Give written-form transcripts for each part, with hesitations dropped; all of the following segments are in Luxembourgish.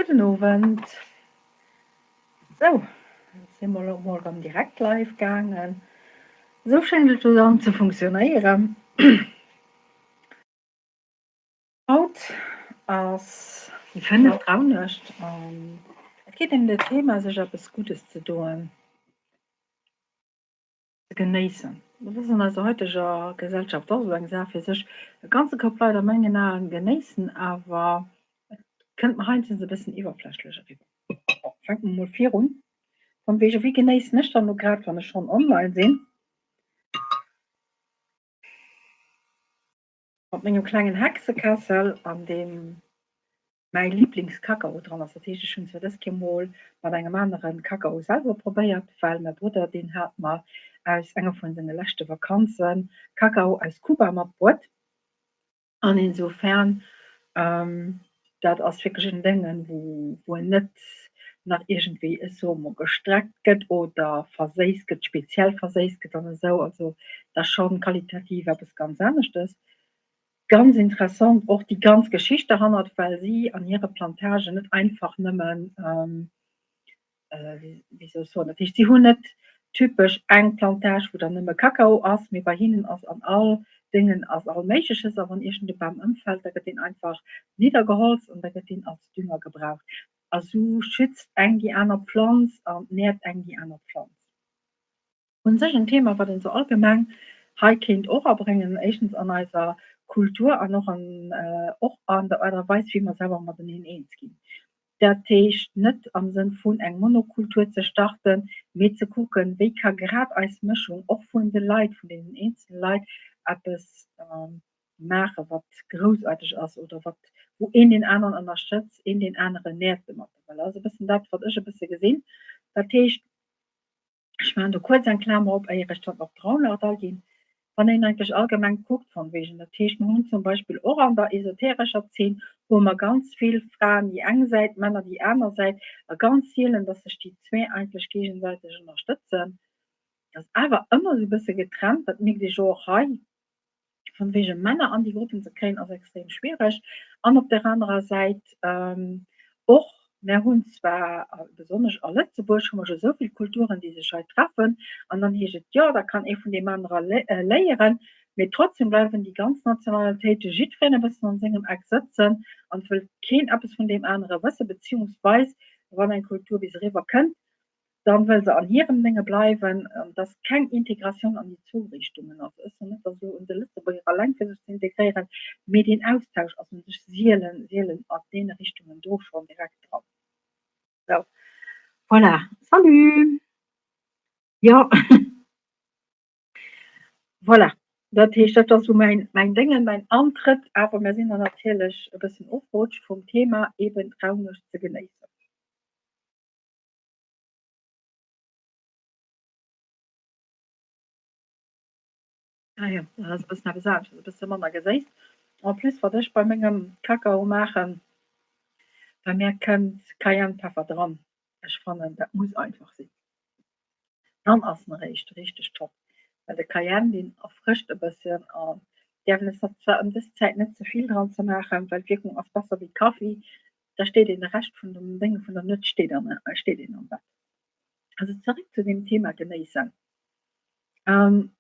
Gudden Owend. Sou, elo si mer elo mol erëm direkt live gaangen. Esou schéngt et jo dann ze funktionéieren. Haut ass déi fënneft Raunuecht an et geet ëm dat Thema sech eppes Guddes ze doen. Ze genéissen. Dat ass an eiser heuteger Gesellschaft och esou eng Saach fir sech. E ganze Koup Leit a mengen Aen genéissen, awer et kënnt mer heiansdo e bëssen iwwerflächlech eriwwer. Bon, fänke mer mol virun. Von wegen, wéi genéissen ech dann elo grad, wann ech schonn online sinn? Mat mengem klengen Hexekessel, an deem mäi Liblingskakao dran ass. Dat heescht, ech hunn zwar dës Kéier mol mat engem anere Kakao selwer probéiert, well mäi Brudder, deen hat mer aus enger vun senge leschte Vakanze Kakao aus Kuba matbruet. An insofern, dat ass wierklech en Déngen, wou wou en net nach iergendwéi, ech soe mol, gestreckt gëtt oder verséisst gëtt, speziell verséisst gëtt an esou. Also dat ass scho qualitativ eppes ganz aneschtes. Ganz interessant och déi ganz Geschicht derhannert, well si an hire Plantagen net einfach nëmmen, wéi soll ech soen, dat heescht si hunn net typesch eng Plantage, wou dann nëmme Kakao ass, mee bei hinnen ass an all Déngen ass all Méigleches a wann iergend e Bam ëmfält, da gëtt deen einfach niddergeholzt an da gëtt deen als Dünger gebraucht. A sou schützt eng déi aner Pflanz an nährt eng déi aner Pflanz. Un sech en Thema, wat een sou allgemeng hei kéint och abréngen, éischtens an eiser Kultur an och an och an der Aart a Weis, wéi mer selwer mateneen eens ginn. Dat heescht net am Sënn vun eng Monokultur ze starten, mee ze kucken, wéi ka grad eis Mëschung och vun de Leit, vun deenen eenzele Leit eppes maachen, wat groussaarteg ass oder wat, wou een deen aneren ënnerstëtzt, een deen aneren nährt domat. Well dat ass e bëssen dat, wat ech e bësse gesinn. Dat heescht, Ech maachen do kuerz eng Klamer op, éier ech dann op d'Raunart aginn. Wann een eigentlech allgemeng kuckt, von wegen, dat heescht, mer hunn zum Beispill och an der esoterescher Zeen hu mer ganz vill Fraen déi eng Säit, Männer déi aner Säit, a ganz sielen, dass sech déi zwee eigentlech géigesäiteg ënnerstëtzen. Dat ass awer ëmmer esou e bësse getrennt, dat mierkt ee jo och hei. Von wegen Männer an déi Gruppen ze kréien ass extrem schwiereg. An op der anerer Säit och, mär hunn zwar, besonnesch a Lëtzebuerg hu mer jo esou vill Kulturen, déi sech hei treffen, an dann heescht et, jo, da kann ee vun deem anere léieren, mee trotzdem bleiwen déi ganz Nationalitéite jiddwereen e bëssen an sengem Eck sëtzen an et wëllt keen eppes vun deem anere wëssen, beziehungsweis wann eng Kultur bis eriwwer kënnt, dann wëll se an hirem Dénge bleiwen, an et ass keng Integratioun an déi zwou Richtungen. Also ech soen net, dass elo un de Lëtzebuerger eleng fir sech ze integréieren, mee deen Austausch ass un sech sielen, sielen an deene Richtungen do schonn direkt dran. Sou, voilà, salut! Jo, voilà, dat heescht, dat ass esou mäin, mäin Déngen, mäin Antrëtt, awer mir sinn dann natierlech e bëssen ofgerutscht vum Thema, eben d'Raunuecht ze genéissen. Ah jo, dat ass e bëssen eppes anescht, e bësse manner geséisst. En plus wat ech bei mengem Kakao maachen, bei mär kënnt Cayennepeffer dran. Ech fannen dat muss einfach sinn. Dann ass en eréischt richteg top, well de Cayenne deen erfrëscht e bësschen an däerf en es zwar ëm dës Zäit net ze vill dran ze maachen, well d'Wierkung ass besser wéi Kaffi, da steet een de Rescht vun dem Dénge vun der Nuet steet an steet een am Bett. Also zeréck zu dem Thema genéissen. Ähm,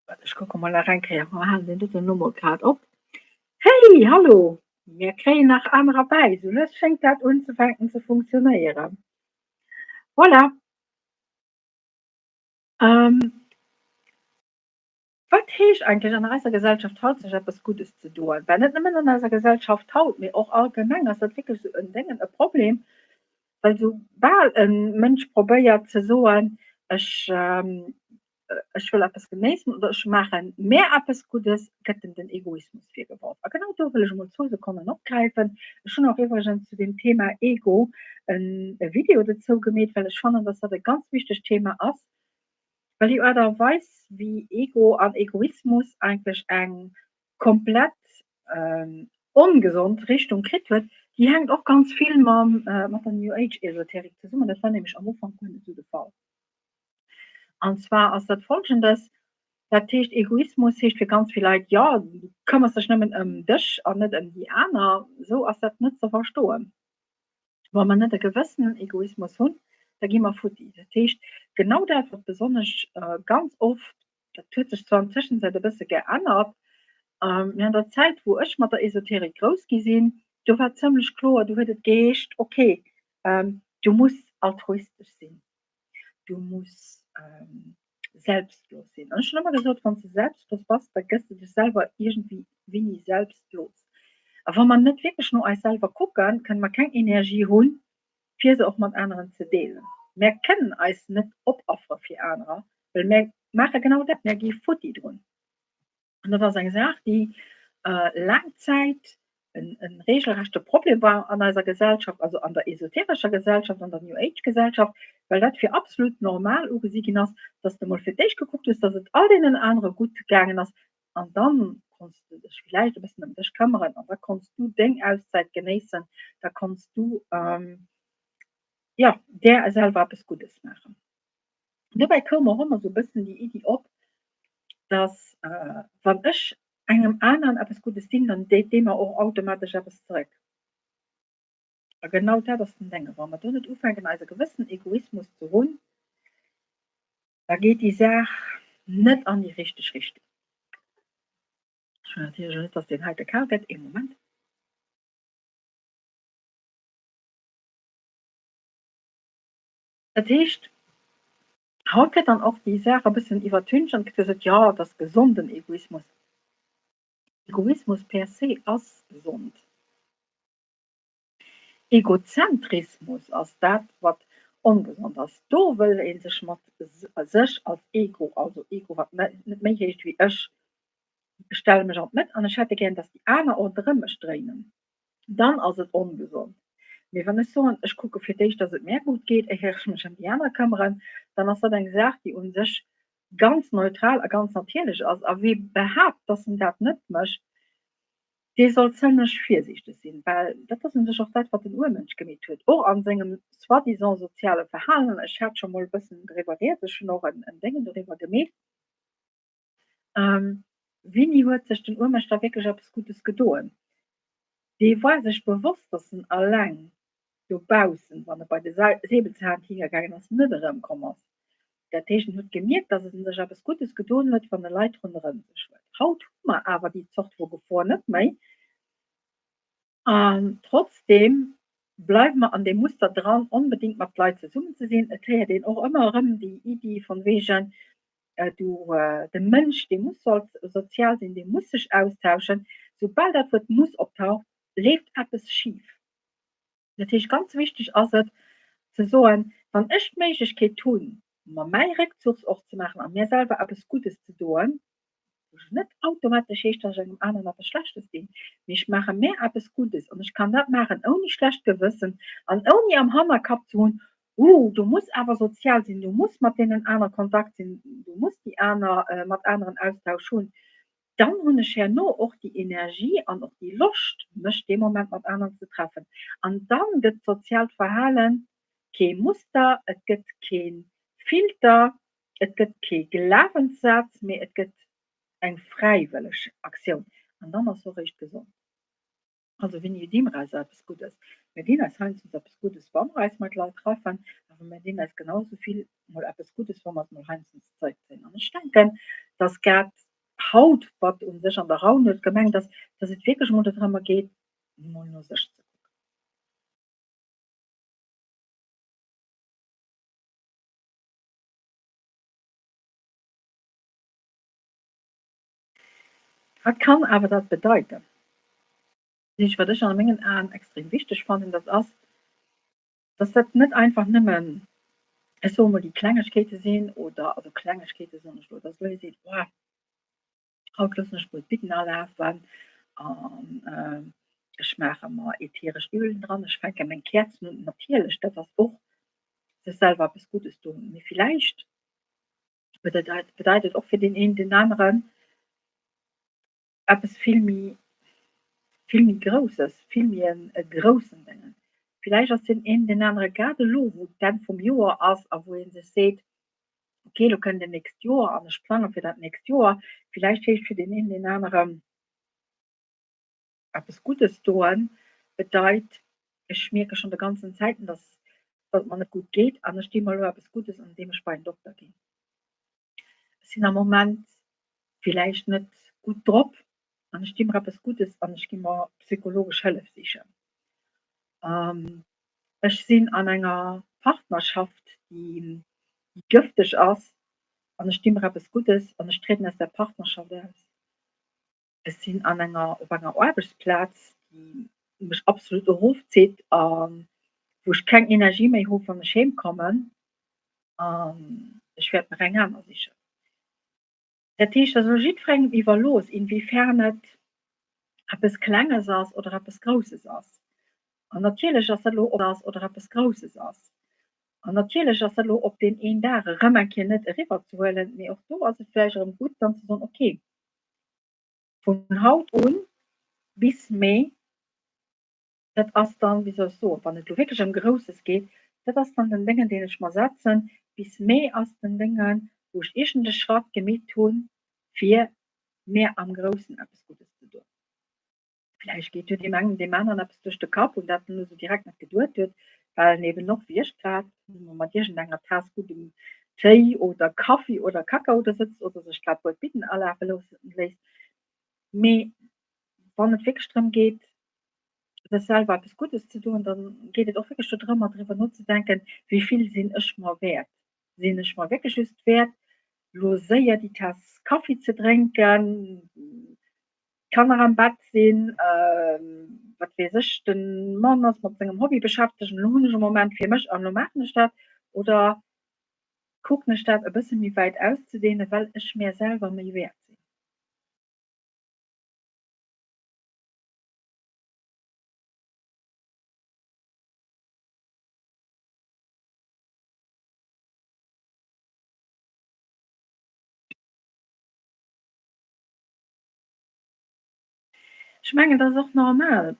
ech kucke mol nach eng Kéier, mer halen deen doten elo mol grad op. Hey, hallo! Mir kréien nach anerer bäi, sou lues schéngt dat unzefänken ze funktionéieren. Voilà. Ähm, Wat heescht eigentlech an eiser Gesellschaft haut sech eppes Guddes ze doen? Well net nëmmen an eiser Gesellschaft haut, mee och allgemeng ass dat wierklech esou en Déngen, e Problem, well soubal e Mënsch probéiert ze soen, ech ech wëll eppes genéissen oder ech maache mär eppes Guddes, gëtt em den Egoismus virgeworf. A genau do wëll ech emol zwou Sekonnen opgräifen. Ech hunn och iwwregens zu deem Thema Ego e Video dozou gemeet, well ech fannen, dass dat e ganz wichtegt Thema ass. Well déi Aart a Weis, wéi Ego an Egoismus eigentlech eng komplett ongesond Richtung kritt huet, déi hänkt och ganz vill mam mat der New Age Esoterik zesummen. Dat war nämlech am Ufank guer net esou de Fall. An zwar ass dat Folgendes, Dat heescht, Egoismus heescht fir ganz vill Leit, jo, du këmmers dech nëmmen ëm dech an net ëm déi aner. Esou ass dat net ze verstoen. Wa mer net e gewëssenen Egoismus hunn, da gi mer futti. Dat heescht, genau dat, wat besonnesch ganz oft, dat huet sech zwar an Tëschenzäit e bësse geännert, mee an der Zäit, wou ech mat der Esoterik grouss gi sinn, do war zëmlech kloer, do huet et geheescht, okay, du muss altruistesch sinn. Du muss selbstlos sinn. An ech hunn ëmmer gesot, wann s de selbstlos bass, da gëss de dech selwer iergendwéi wéini selbstlos. A wa mer net wierklech no eis selwer kucken, kënne mer keng Energie hunn, fir se och mat aneren ze deelen. Mär kënnen eis net opaffere fir anerer, well mär maache genau dat, mär gi futti drun. An dat ass eng Saach, déi laang Zäit e regelrechte Problem war an eiser Gesellschaft, also an der esoterescher Gesellschaft, an der New Age Gesellschaft, well dat fir absolut normal ugesi ginn ass, dass de mol fir d'éischt gekuckt hues, dass et all deenen anere gutt gaangen ass an dann konns de dech villäicht e bëssen ëm dech këmmeren an da konns du deng Auszäit genéissen, da konns du, jo, där selwer eppes Guddes maachen. Dobäi koum och ëmmer sou e bëssen déi Iddi op, dass wann ech engem aneren eppes Guddes dinn, dann deet dee mer och automatesch eppes zeréck. A genau dat ass den Dénge, wa mer do net ufänken eise gewëssen Egoismus ze hunn, da geet déi Saach net an déi richteg Richtung. Ech wëll natierlech och net, dass deen heite kal gëtt. Ee Moment. Dat heescht, haut gëtt dann och déi Saach e bëssen iwwertüncht an et gëtt gesot, jo, et ass gesonden Egoismus. Egoismus per se ass gesond. Egozentrismus ass dat, wat ongesond ass. Do wëll ee sech mat sech als Ego, also Ego, wat net méi heescht wéi ech, ech stelle mech an d'Mëtt an ech hätte gären, datt déi aner ronderëm mech dréinen. dann ass et ongesond. Mee wann ech soen, ech kucke fir d'éischt, dass et mär gutt geet, éier ech mech ëm déi aner këmmeren, dann ass dat eng Saach, déi u sech ganz neutral a ganz natierlech ass. A wee behaapt, dass en dat net mécht, dee soll zëmlech virsiichteg sinn, well dat ass u sech och dat, wat den Urmënsch gemeet huet, och a sengem soi-disant soziale Verhalen. Ech hat scho mol e bëssen doriwwer rieds, ech hunn och en Déngen doriwwer gemeet. Wéini huet sech den Urmënsch da wierklech eppes Guddes gedoen? Dee war sech bewosst, datt en alleng dobaussen, wann e bei de Säbelzahntiger gaangen ass, net erëmkomm ass. Dat heescht, en huet gemierkt, datt en sech eppes Guddes gedoen huet, wann e Leit ronderëm sech huet. Haut hu mer awer déi Zort vu Gefor net méi. An trotzdeem bleiwe mer an deem Muster dran, onbedéngt mat Leit zesummen ze sinn. Et héiert een och ëmmer erëm déi Iddi von wegen, du, de Mënsch, dee muss sozial sinn, dee muss sech austauschen. Soubal dat Wuert muss optaucht, leeft eppes schif. Dat heescht, ganz wichteg ass et ze soen, wann ech d'Méiglechkeet hunn, mer mäi Réckzuchsort ze maachen a mär selwer eppes Guddes ze doen, wou net automatesch heescht, dass ech engem aneren eppes Schlechtes dinn, mee ech maache mär eppes Guddes an ech kann dat maachen ouni schlecht Gewëssen an ouni am Hannerkapp ze hunn, uh, du muss awer sozial sinn, du muss mat deenen aner Kontakt sinn, du muss déi aner mat aneren Austausch hunn, dann hunn ech herno och déi Energie an och déi Loscht, mech dee Moment mat aneren ze treffen. An dann gëtt d'soziaalt Verhale kee Muster, et gëtt kee Filter, Et gëtt kee Glawenssaz, mee et gëtt eng fräiwëlleg Aktioun an dann ass se och eréischt gesond. Also wéini di mer eis eppes Guddes? Mir dinn eis heiansdo eppes Guddes, wa mer eis mat Leit treffen, awer mir dinn eis genau esou vill mol eppes Guddes, wa mer eis mol heiansdo zeréckzéien. An ech denken, dass grad haut, wat u sech an der Raunuet gemengt ass, dass et wierklech emol dodrëmmer geet, mol no sech ze kucken. Wat kann awer dat bedeiten? Dat wat ech a mengen Aen extrem wichteg fannen, dat ass, dass dat net einfach nëmmen, ech soe mol, déi Klengegkeete sinn oder, also Klengegkeete soen ech elo, dass elo ee seet, Boah, haut loossen ech mol d'Bidden alafen an ech maache mer ätheresch Ölen dran, ech fänke meng Käerzen un. Natierlech, dat ass och sech selwer eppes Guddes doen, mee villäicht bedeit et och fir deen een deen aneren eppes vill méi, vill méi Grousses, vill méi e groussen Déngen. Villäicht ass deen een deen anere grad elo, wou d'Enn vum Joer ass a wou ee sech seet, ok, elo kënnt en nächst Joer an ech plange fir dat nächst Joer, villäicht heescht fir deen een deen aneren. Eppes Guddes doen bedeit, ech mierke schonn de ganzen Zäiten, dass dass et mer net gutt geet an ech di mer elo eppes Guddes andeem ech bei en Dokter ginn. Ech sinn am Moment villäicht net gutt drop an ech di mer eppes Guddes an ech gi mer psychologesch Hëllef sichen. Ech sinn an enger Partnerschaft, déi gëfteg ass an ech di mer eppes Guddes an ech trieden aus där Partnerschaft aus. Ech sinn an enger op enger Aarbechtsplaz, déi mech absolut erofzitt a wou ech keng Energie méi hu wann ech heem kommen an ech wäert mer eng aner sichen. Dat heescht, dat ass elo jiddwerengem iwwerlooss, inwiefern et eppes Klenges ass oder eppes Grousses ass. An natierlech ass dat elo op ass oder eppes Grousses ass. An natierlech ass dat elo op deen een Dag erëm eng Kéier net eriwwerzehuelen, mee och do ass et vläicht erëm gutt dann ze soen, okay, vun haut un bis Mee, dat ass dann, wéi soll ech soen, wann et elo wierklech ëm Grousses geet, dat ass dann den Déngen, deen ech mer setzen, bis Mee ass den Déngen, wou ech iergend e Schratt gemeet hunn, fir mir am Groussen eppes Guddes ze doen. Vläicht geet jo deem engen, deem aneren eppes duerch de Kapp, un dat en elo sou direkt net geduet huet, well en eben och, wéi ech grad, nëmme mat iergendenger Taass guddem Téi oder Kaffi oder Kakao do sëtzt oder sech grad wuel d'Bidden alafe loosse léisst. Mee wann et wierklech drëm geet, sech selwer eppes Guddes ze doen, da geet et och wierklech do drëmmer, driwwer nozedenken, Wéi vill sinn ech mer wäert? Sinn ech mer wierklech just wäert, elo séier déi Taass Kaffi ze drénken, d'Kanner am Bett sinn, wat weess ech, de Mann ass mat sengem Hobby beschäftegt an elo hunn ech e Moment fir mech an elo maachen ech dat, oder kucken ech dat e bësse méi wäit auszedehnen, well ech mär selwer méi wäert sinn. Ech mengen, dat ass och normal.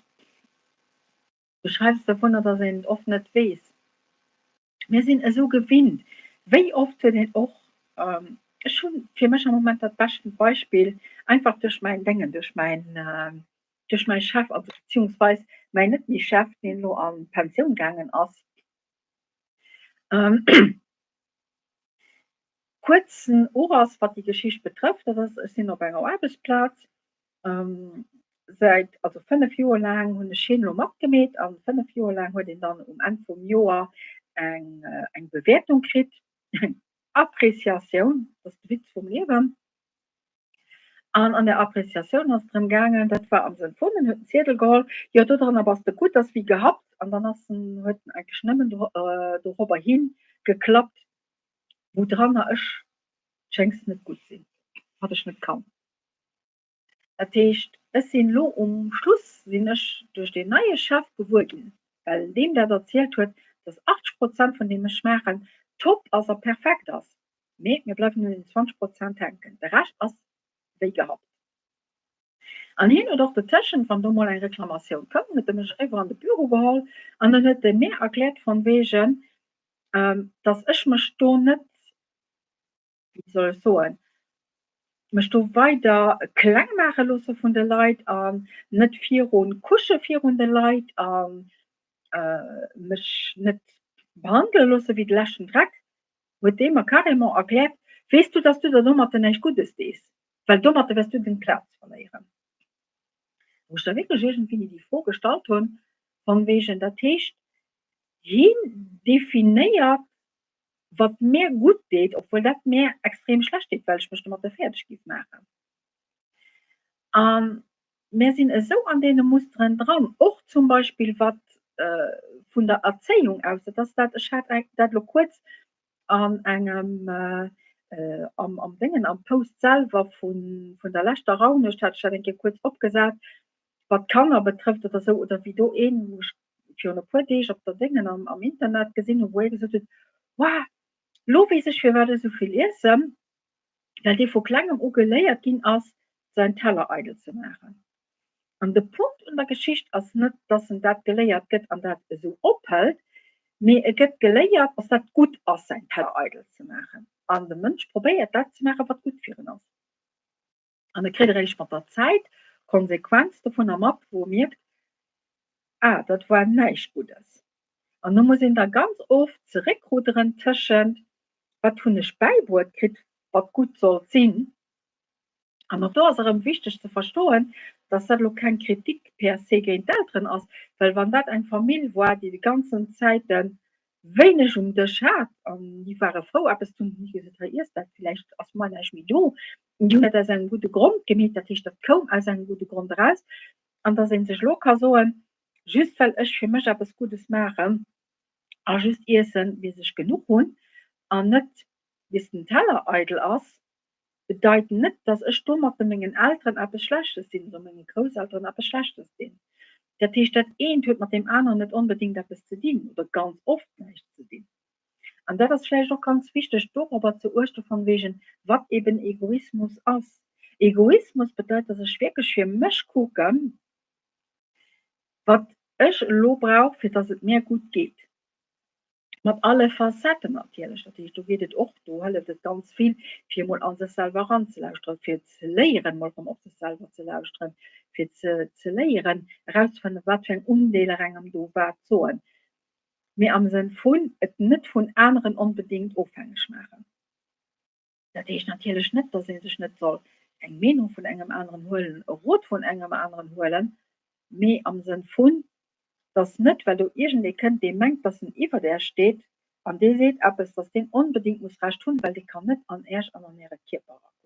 Du schreifs dovunner, datt een et oft net weess. Mir sinn esou gewinnt. Wéi oft huet een och, ech hu fir mech am Moment dat beschten Beispill, einfach duerch mäin Déngen, duerch mäin, duerch mäi Chef, also beziehungsweis mäin net méi Chef, deen elo an d'Pensioun gaangen ass. Kuerzen Urass wat déi Geschicht betrëfft, dat ass, ech sinn op enger Aarbechtsplaz, säit also 5 Joer laang hunn ech hien elo matgemeet an 5 Joer laang huet een dann um Enn vum Joer eng eng Bewäertung kritt, eng Appréciatioun, dat ass de Witz vum Liewen. An an der Appréciatioun ass et drëm gaangen, dat war am Sënn vun, en huet en Ziedel geholl, jo dodranner bass de gutt, ass wéi gehabt, an dann ass en, huet en eigentlech nëmmen dorobber hi geklappt, woudranner ech schéngs net gutt sinn, wat ech net kann. Dat heescht, ech sinn elo um Schluss sinn ech duerch deen neie Chef gewuer ginn, well en deem dat erzielt huet, dass 80 Prozent vun deem ech maachen top ass a perfekt ass, mee mir bleiwen un den 20 Prozent hänken, de Rescht ass wéi gehabt. An hien huet och dotëschent, wann do mol eng Reklamatioun koum, huet e mech eriwwer an de Büro geholl an dann huet e mir erkläert von wegen, dass ech mech do net, wéi soll ech soen, mech do weider kleng maache loosse vun de Leit an net virun kusche virun de Leit a mech net behandele loosse wéi de leschten Dreck, huet dee mer carrément erkläert, Weess du, dass du der domatter näischt Guddes dees, well domatter wäers du deng Plaz verléieren. Wou ech da wierklech iergendwéini déi Fro gestallt hunn, von wegen, dat heescht, hien definéiert wat mär gutt deet, obwuel dat mär extrem schlecht deet, well ech mech domatter fäerdeg giff maachen. A mär sinn esou an deene Musteren dran, och zum Beispill wat vun der Erzéiung aus, dat ass dat, ech hat dat elo kuerz an engem, am am Déngen, am Post selwer vun vun der leschter Rauhnuecht hat ech dat eng Kéier kuerz opgesat, wat d'Kanner betrëfft oder esou, oder wéi do een, wou ech virun e puer Deeg op der Déngen am, am Internet gesinn hunn, wou ee gesot huet, Wah, lo weess ech firwat ech esou vill iessen, well dee vu klengem u geléiert ginn ass, säin Teller eidel ze maachen. An de Punkt un der Geschicht ass net, dass en dat geléiert gëtt an dat esou ophëlt, mee e gëtt geléiert, dass dat gutt ass, säin Teller eidel ze maachen. An de Mënsch probéiert dat ze maachen, wat gutt fir en ass. An e kritt eréischt mat der Zäit. d'Konsequenz dovunner mat, wou e mierkt, Ah, dat war näischt Guddes. An do muss een da ganz oft zeréckrudderen tëschent, Wat hunn ech bäibruet kritt, wat gutt sollt sinn? An och do ass erëm wichteg ze verstoen, dass dat elo keng Kritik per se géint d'Elteren ass, well wann dat eng Famill war, déi de ganzen Zäite wéineg um Dësch hat an déi ware frou eppes ze hunn, hunn déi gesot, hei iess dat, villäicht ass muer näischt méi do. Déi hunn dat aus engem gudde Grond gemeet, dat heescht, dat koum aus engem gudde Grond eraus. An dass ee sech elo ka soen, just well ech fir mech eppes Guddes maachen a just iessen, bis ech genuch hunn an net bis den Teller eidel ass, bedeit net, dass ech domatte mengen Elteren eppes Schlechtes dinn oder menge Grousselteren eppes Schlechtes dinn. Dat heescht, dat eent huet mat deem aneren net onbedéngt eppes ze dinn oder ganz oft näischt ze dinn. An dat ass vläicht och ganz wichteg dorobber ze uechte von wegen, wat eben Egoismus ass. Egoismus bedeit, dass ech wierklech fir mech kucken, wat ech elo brauch, fir dass et mir gutt geet. Mat alle Facetten natierlech. Dat heescht, do geet et och, do hëlleft et ganz vill, fir emol a sech selwer eranzelauschteren, fir ze léieren, emol erëm op sech selwer ze lauschteren, fir ze ze léieren, erauszefannen, wat fir eng Undeeler engem do wat soen. Mee am Sënn vun et net vun aneren onbedéngt ofhängeg maachen. Dat heescht natierlech net, dass ee sech net soll eng Meenung vun engem aneren huelen, e Rot vun engem aneren huelen, mee am Sënn vun, dass net, well do iergendee kënnt, dee mengt, dass en iwwert Äech steet an dee seet eppes, dass deen onbedéngt muss Recht hunn, well dee kann net an Äech an an Äre Kierper erakucken.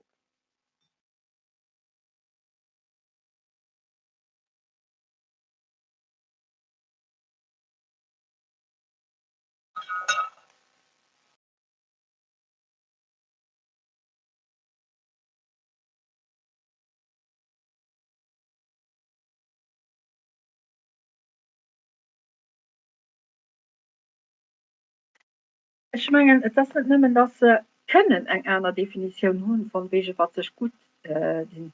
Ech mengen, et ass net nëmmen, dass se kënnen eng aner Definitioun hunn, von wegen wat sech gutt dinn.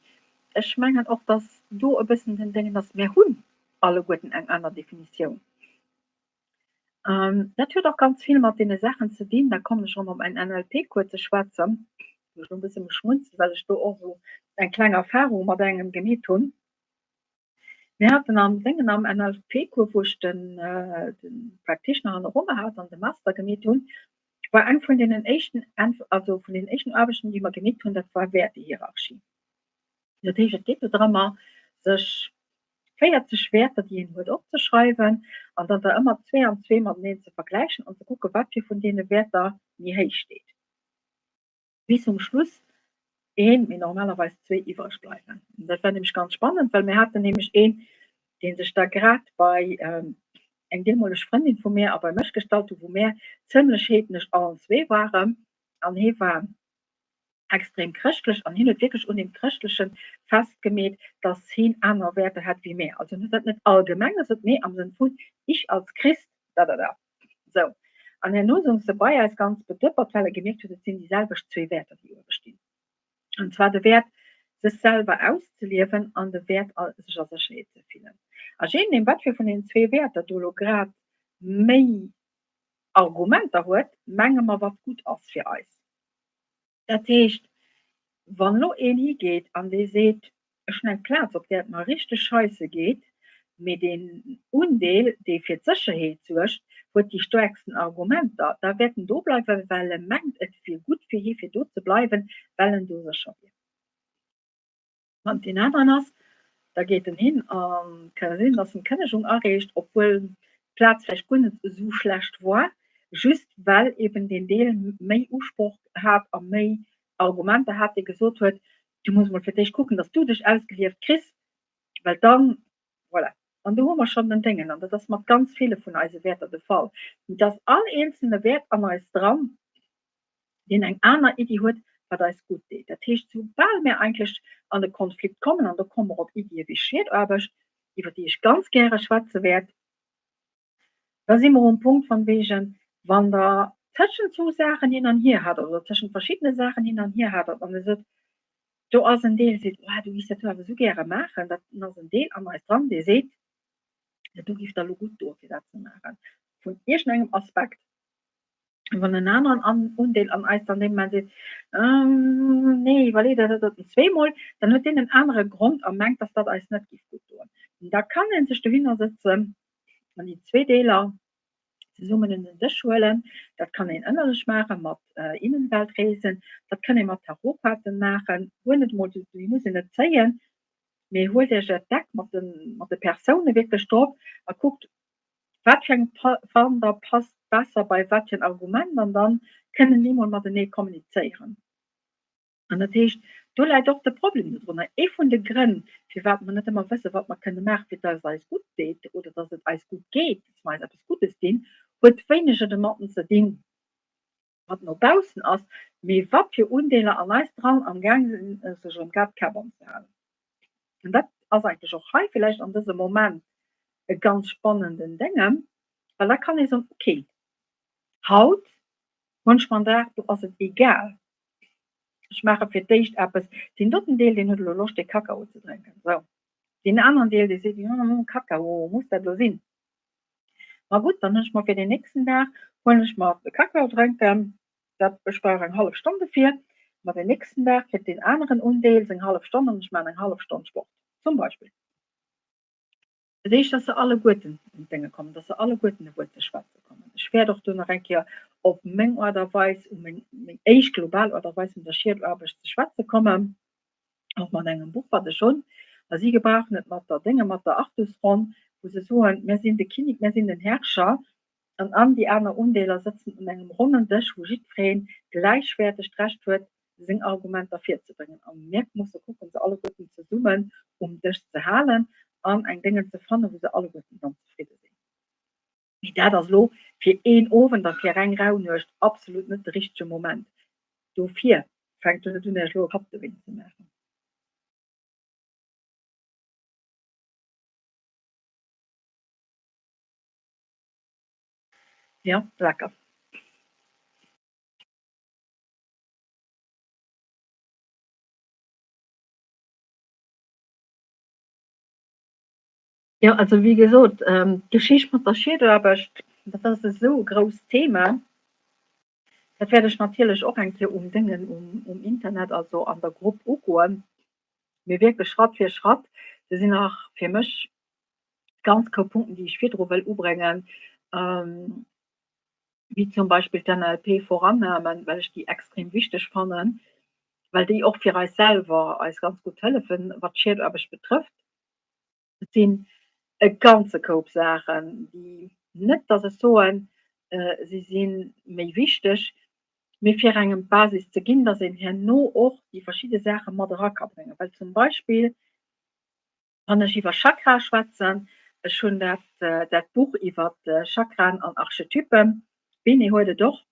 Ech mengen och, dass do e bëssen den Déngen ass, mir hunn alleguerten eng aner Definitioun. Dat huet och ganz vill mat deene Saachen ze dinn, da kommen ech erëm op mäin NLP-Cours ze schwätzen, wou ech elo e bësse muss schmunzelen, well ech do och esou eng kleng Erfahrung mat engem gemeet hunn. Mir haten am Déngen, am NLP-Cours, wou ech den Practitioner hanneru mer hat an de Master gemeet hunn, war eng vun deenen éischten, also vun deenen éischten Aarbechten, déi mer gemeet hunn, dat war Wäertehierarchie. Dat heescht, et geet do drëmmer, sech 40 Wäerter, déi een huet, opzeschreiwen an dann der ëmmer zwee an zwee mateneen ze vergläichen an ze kucken, wat fir vun deene Wäerter méi héich steet, bis um Schluss een, mee normalerweis zwee iwwreg bleiwen. Dat war nämlech ganz spannend, well mir haten nämlech een, dee sech da grad bei eng deemoleg Frëndin vu mir a bei mech gestallt huet, wou mär zëmlech heednesch allen zwee waren an hee war extrem chrëschtlech an hien huet wierklech un deem Chrëschtleche festgemeet, dass hien aner Wäerter hätt wéi mär. Also hien huet dat net allgemeng gesot, mee am Sënn vun ich als Christ da da da. Sou. An herno soung se bei eis ganz bedëppert, well e gemierkt huet, et sinn déi selwecht zwee Wäerter, déi uewe stinn. An zwar de Wäert, sech selwer auszeliewen an de Wäert, sech a Sécherheet ze fillen. A jee nodeem, wat fir vun deenen zwee Wäerter do elo grad méi Argumenter huet, menge mer, wat gutt ass fir eis. Dat heescht, wann elo een higeet an dee seet, ech hunn eng Plaz, op där et mer richteg scheisse geet, mee deen Undeel, dee fir d'Sécherheet suergt, huet déi staarksten Argumenter, da wäert en do bleiwen, well e mengt, et wier gutt fir hie fir do ze bleiwen, well en do sécher wier. Wann et deen aneren ass, da geet en hin a ka sinn, datt en d'Kënnegung areecht, obwuel d'Plaz vläicht guer net esou schlecht war, just well eben deen Deel méi Usproch hat a méi Argumenter hat, dee gesot huet, du muss emol fir d'éischt kucken, datt s du dech ausgelieft kriss, well dann, voilà. An do hu mer schonn den Déngen, an dat ass mat ganz ville vun eise Wäerter de Fall, dass all eenzelne Wäert an eis dran, deen eng aner Iddi huet, wat eis gutt deet. Dat heescht, soubal mir eigentlech an e Konflikt kommen, an do komme mer op Iddie wéi Schiedaarbecht, iwwer déi ech ganz gäre schwätze wäert, da si mer um Punkt von wegen, wann Der tëschent zwou Saachen hin an hier hadert oder tëschent verschiddene Saachen hin an hier hadert an Der sot, do ass en Deel, dee seet, oh, du giffs dat do awer esou gäre maachen, dann ass en Deel an eis dran, dee seet, dat do giff der elo gutt doen, fir dat ze maachen, vun iergendengem Aspekt. Wann en aneren an Undeel an eis dann dee Moment seet, Nee, iwwerlee der dat doten zweemol, dann huet deen en anere Grond a mengt, dass dat eis net géif gutt doen. Da kann ee sech dohinner sëtzen an déi zwee Deeler zesummen un den Dësch huelen. Dat kann een ënnerlech maache mat Innenweltreesen, dat kann ee mat Tarotkaarten maachen, guer net emol, déi muss een net zéien, mee huelt Iech Äert Deck mat de mat de Persoune wierklech drop a kuckt, wat fir eng fannt Der passt besser bei wat fir en Argument an dann kënnen déi mol matenee kommunizéieren. An dat heescht, do läit och de Problem dodrunner. Ee vun de Grënn, firwat mer net ëmmer wëssen, wat mer kënne maachen, fir dass et eis gutt deet oder dass et eis gutt geet, dass mer eis eppes Guddes dinn, huet wéineger domatten ze dinn, wat no baussen ass, mee wat fir Undeeler an eis dran am Gaang sinn, sech erëm grad d'Käpp anzehalen. An dat ass eigentlech och hei villäicht an dësem Moment e ganz spannenden Dénge, well da kann ee soen, okay, haut hunn ech mer en Dag, do ass et egal, ech maache fir d'éischt eppes, deen doten Deel, deen huet elo Loscht, dee Kakao ze drénken, sou. Deen aneren Deel, dee seet, jo, Kakao, muss dat elo sinn? Ma gutt, dann hunn ech mer fir den nächsten Dag huelen ech mer de Kakao drénken, dat ech brauch eng hallef Stonn dofir, ma den nächsten Dag kritt deen aneren Undeel seng hallef Stonn an ech maachen eng hallef Stonn Sport zum Beispill. Dat heescht, dass se alleguerten un d'Dénge kommen, dass se alleguerten e Wuert ze schwätze kommen. Ech wäert och do nach eng Kéier op meng Aart a Weis, u meng meng éischt global Aart a Weis vun der Schiedaarbecht ze schwätze kommen. och mat engem Buch, wat ech hunn, a si gebrauchen et mat der Dénge, mat der Artusronn, wou se soen, Mir sinn de Kinnek, mir sinn den Herrscher, an an déi aner Undeeler sëtzen un engem ronnen Dësch, wou jiddweree gläichwäerteg d'Recht huet, seng Argumenter virzebréngen. A mir musse kucken, se alleguerten zesummen um Dësch ze halen an eng Déngen ze fannen, wou se alleguerten dann zefridde sinn. Mee dat ass elo fir een Owend a fir eng Rauhnuecht absolut net de richtege Moment. Dofir fänkt net un, Iech elo e Kapp dowéint ze maachen. Jo, lecker. Jo, also wéi gesot, d'Geschicht mat der Schiedaarbecht, dat ass esou e grousst Thema. Dat wäert ech natierlech och eng Kéier um Déngen, um Internet, also an der Grupp ugoen. Mee wierklech Schratt fir Schratt. Do sinn nach fir mech ganz grouss Punkten, déi ech virdru wëll ubréngen, wéi zum Beispill d'NLP-Vorannahmen, well ech déi extrem wichteg fannen, well déi och fir eis selwer eis ganz gutt hëllefen, wat d'Schiedaarbecht betrëfft. Et sinn e ganze Koup Saachen, déi, net datt ech soen, si si méi wichteg, mee fir engem d'Basis ze ginn, datt een herno och déi verschidde Saache mat era ka bréngen. Well zum Beispill, wann ech iwwer Chakrae schwätzen, ech hunn dat dat Buch iwwer Chakraen an Archetypen, d'Bene huet et och,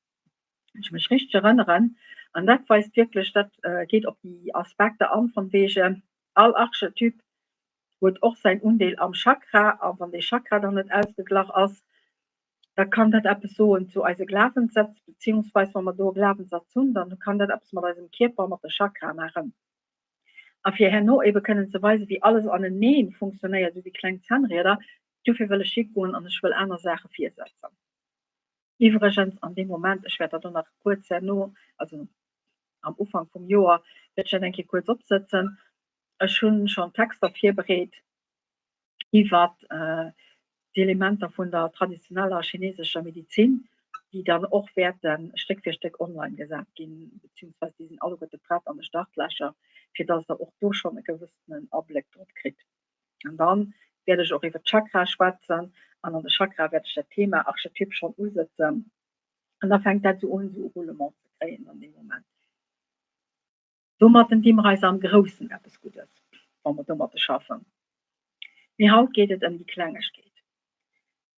wann ech mech richteg erënneren, an dat weist wierklech, dat geet op déi Aspekter an, von wegen all Archetyp huet och säin Undeel am Chakra, a wann dee Chakra dann net ausgeglach ass, da kann dat eppes soen zu eise Glawenssätz, beziehungsweis wa mer do e Glawenssatz hunn, dann kann dat eppes mat eisem Kierper, mat de Chakrae maachen. A fir herno ebe kënnen ze weisen, wéi alles anenee funktionéiert, esou wéi kleng Zännrieder, dofir wëll ech higoen an ech wëll aner Saache virsetzen. Iwwregens an deem Moment, ech wäert dat och nach kuerz herno, also am Ufank vum Joer, wäert ech dat eng Kéier kuerz opsëtzen, Ech hu schonn Texter virbereet iwwer d'Elementer vun der traditioneller chinesescher Medizin, déi dann och wäerte Stéck fir Stéck online gesat ginn, beziehungsweise déi sinn alleguerte prett an de Startlächer, fir dass Der och do schonn e gewëssenen Abléck drop kritt. An da wäert ech och iwwer d'Chakrae schwätzen an an de Chakrae wäert ech dat Thema Archetyp schonn usëtzen an da fänkt dat esou un, esou e Roulement ze kréien an deem Moment. Domatten di mer eis am Groussen eppes Guddes, wa mer domatte schaffen. Mee haut geet et ëm déi Klengegkeet.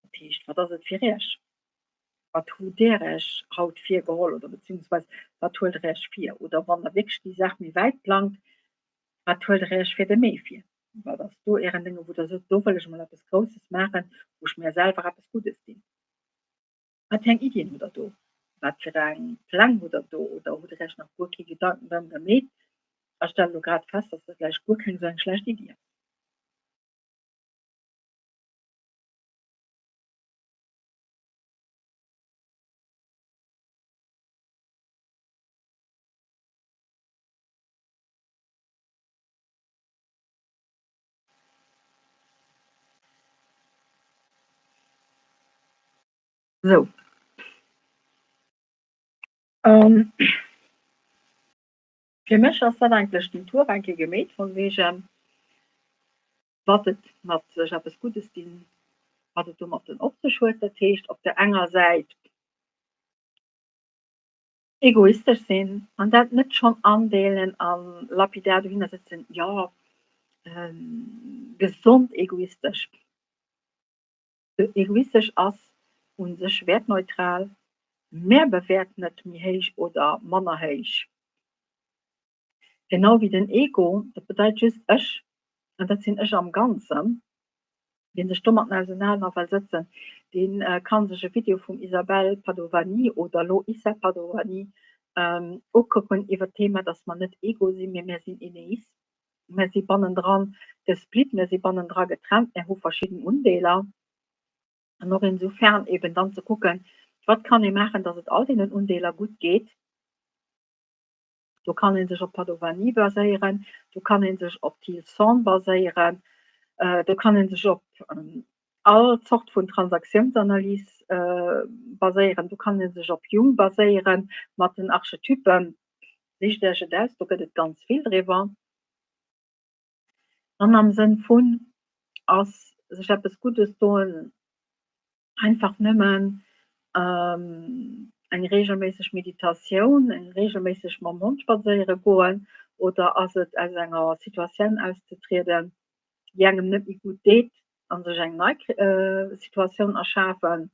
Dat heescht, wat ass et fir Iech? Wat hutt Där Iech haut virgeholl oder beziehungsweis wat huelt Der Iech vir? Oder wann Der wierklech déi Saach méi wäit plangt, wat huelt Der Iech fir de Mee vir? Wat ass do Ären Dénge, wou Der sot, do wëll ech emol eppes Grousses maachen, wou ech mir selwer eppes Guddes dinn? Wat fir eng Iddien hutt der do? Wat fir eng Pläng hutt der do? Oder hutt der Iech nach guer kee Gedanken drëm gemeet a stellt elo grad fest, dass dat vläicht guer keng esou eng schlecht Iddi ass? Sou. Fir mech ass dat eigentlech den Tour eng Kéier gemeet von wegen wat et mat sech eppes Guddes dinn, wat et domatten op sech huet. Dat heescht op der enger Säit egoistesch sinn an dat net schonn andeelen a lapidar dohinner sëtzen, jo gesond egoistesch. Egoistesch ass u sech wäertneutral, mä bewäert net méi héich oder manner héich. Genau wéi den Ego, dat bedeit just ech, an dat sinn ech am Ganzen. Wien sech domatten ausenaner well sëtzen, dee ka sech e Video vum Isabelle Padovani oder elo Issa Padovani ukucken iwwer d'Thema, dass mer net Ego sinn, mee mär sinn Eneis. Mär si bannendran gesplit, mär si bannendra getrennt, mär hu verschidden Undeeler. An och insofern eben dann ze kucken, wat kann ee maachen, dass et all deenen Undeeler gutt geet. Do kann ee sech op Padovani baséieren, do kann ee sech op Teal Zorn baséieren, do kann ee sech op all Zort vun Transaktionsanalys baséieren, do kann ee sech op Jung baséieren mat den Archetypen. Sicht Iech et aus, do gëtt et ganz vill driwwer. An am Sënn vun ass sech eppes Guddes doen einfach nëmmen eng reegelméisseg Meditatioun, eng reegelméisseg mam Hond spadséiere goen oder ass et aus enger Situatioun auszetrieden, déi engem net méi gutt deet a sech eng nei Situatioun erschafen?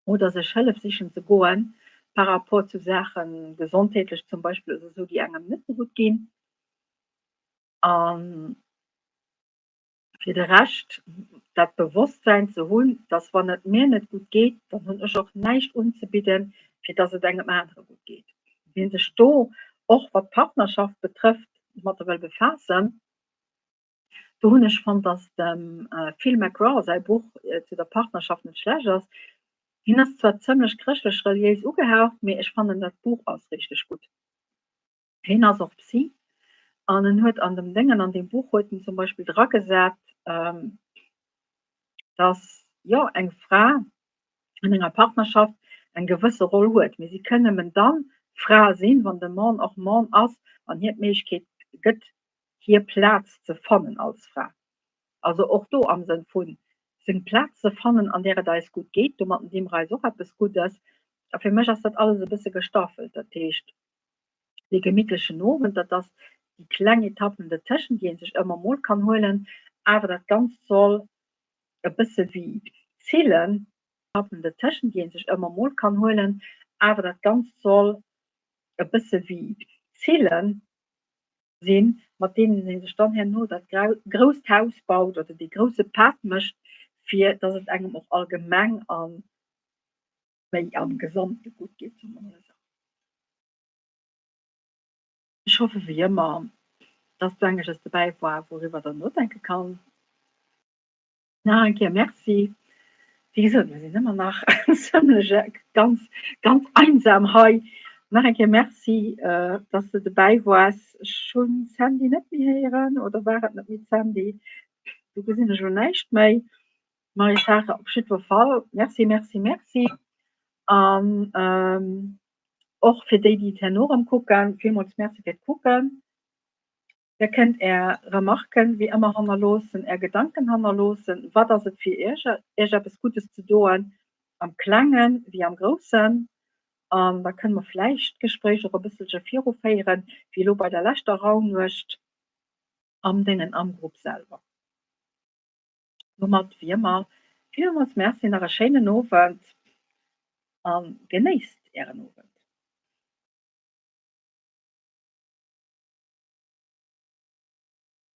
oder sech Hëllef sichen ze goen par rapport zu Saachen, gesondheetlech zum Beispill oder esou, déi engem net esou gutt ginn. A fir de Rescht, dat Bewosstsäin ze hunn, dass wann et mir net gutt geet, dann hunn ech och näischt unzebidden, fir dass et engem anere gutt geet. Wien sech do, och wat d'Partnerschaft betrëfft, domatter wëll befaassen, Do hunn ech fonnt, dass dem Phil McGraw säi Buch zu der Partnerschaft net schlecht ass. Hien ass zwar zëmmlech chrëschtlech-reliéis ugehaucht, mee ech fannen dat Buch ass richteg gutt. Hien ass och Psy an en huet an dem Déngen, an deem Buch huet en zum Beispill dragesat, dass, jo, eng Fra an enger Partnerschaft eng gewësse Roll huet, mee si kënn nëmmen dann Fra sinn, wann de Mann och Mann ass an hir d'Méiglechkeet gëtt, hir Plaz ze fannen als Fra. Also och do am Sënn vu seng Plaz ze fannen, an där et eis gutt geet, domatten di mer eis och eppes Guddes. A fir mech ass dat alles e bësse gestaffelt. Dat heescht, dee gemittlechen Owend, dat ass déi kleng Etappen dertëschent, déi ee sech ëmmer mol kann huelen, awer dat Ganzt soll e bësse wéi zillen, Etappen dertëschent, déi ee sech ëmmer mol kann huelen, awer dat Ganzt soll e bësse wéi zillen, sinn, mat deenen ee sech dann herno dat grousst Haus baut oder dee grousse Pak mécht, fir datt et engem och allgemeng a méi am Gesamte gutt geet, soe mer mol esou. Ech hoffe wéi ëmmer, datt do engeges dobäi war, wouriwwer Der nodenke kann. Nach eng Kéier Merci. Wéi gesot, mir sinn ëmmer nach zëmlech ganz, ganz einsam hei. Nach eng Kéier Merci, dass de dobäi woars. Ech hunn d'Sandy net méi héieren, oder war et net méi d'Sandy? Do gesinn ech elo näischt méi. Marie-Sarah, op jiddwer Fall Merci, Merci, Merci. An och fir déi, déi et herno erëm kucken, villmools Merci fir d'Kucken. Dir kënnt Är Remarken wéi ëmmer hannerloossen, Är Gedanken hannerloossen. Wat ass et fir Iech, Iech eppes Guddes ze doen, am Klengen wéi am Groussen? An da kënne mer vläicht d'Gespréich och e bësselche viruféieren, wéi elo bei der leschter Raunuecht am Déngen am Grupp selwer. Domat wéi ëmmer villmools Merci, nach e schéinen Owend a genéisst Ären Owend.